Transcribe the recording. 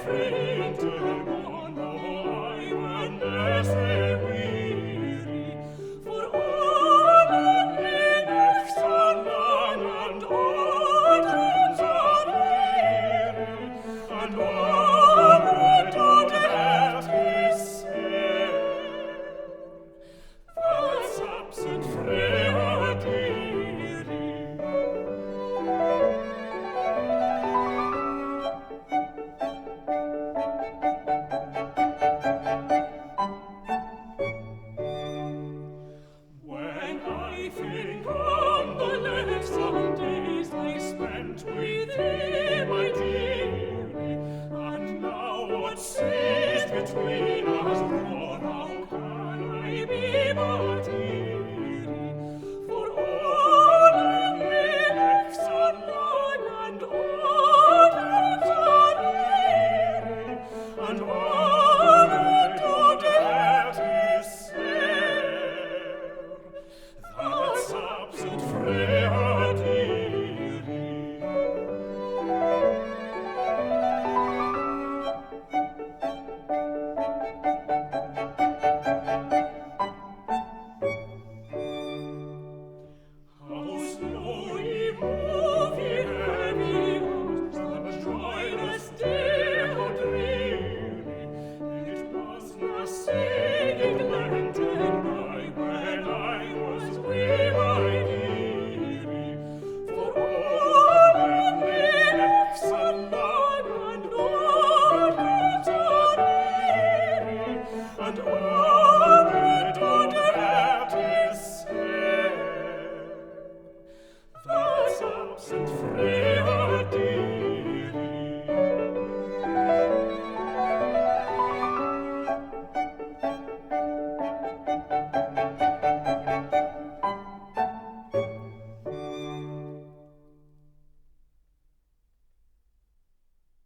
Fainter gone, though I were ne'er sae weary. For all in Exon and all dreams are weary, and all the death is said. That's absent Freya dearie. When I think on the lightsome days I spent with thee, my dearie, and now what sees between